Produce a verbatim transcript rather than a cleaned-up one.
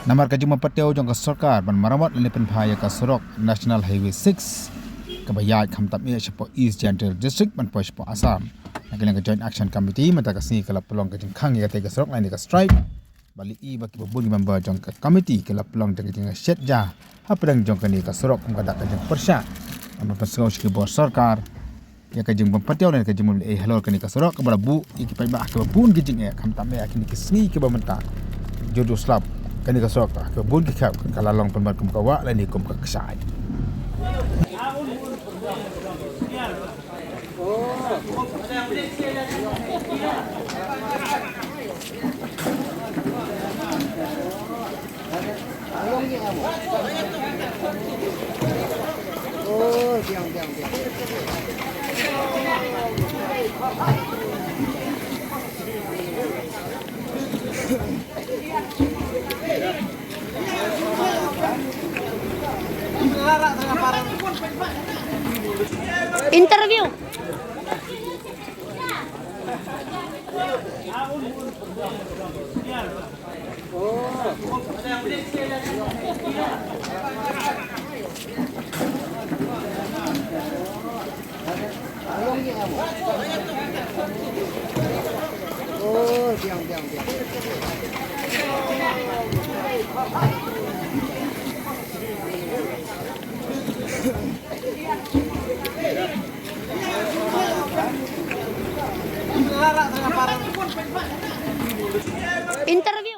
Namar ka jingpynpaw jong ka sorkar ban maramot lane pynphai ïa ka surok National Highway six kaba ïaid khamtam eh shapoh East Jaintia District ban poi shapoh Assam. Na ka liang ka Joint Action Committee mynta ka sngi ka la pynlong ka jingkhang ïa katei ka surok lane ka strike. Ba la i ba kiba bun ki member jong ka committee ki la pynlong jong ka jingshet ja hapdeng jong kane ka surok kum ka dak ka jingpyrshah. Namar pynsngew sha ki bor sorkar ïa ka jingbym patiaw ne ka jingbym leh ei halor kane ka surok kaba la buh ïa ki paidbah kiba bun ki jingeh khamtam eh ha kine ki sngi kiba mynta. Jur jur slap kane ka surok kiba bun ki khap ka la long pynban kum ka wah lane kum ka kshaid. Interview. Interview.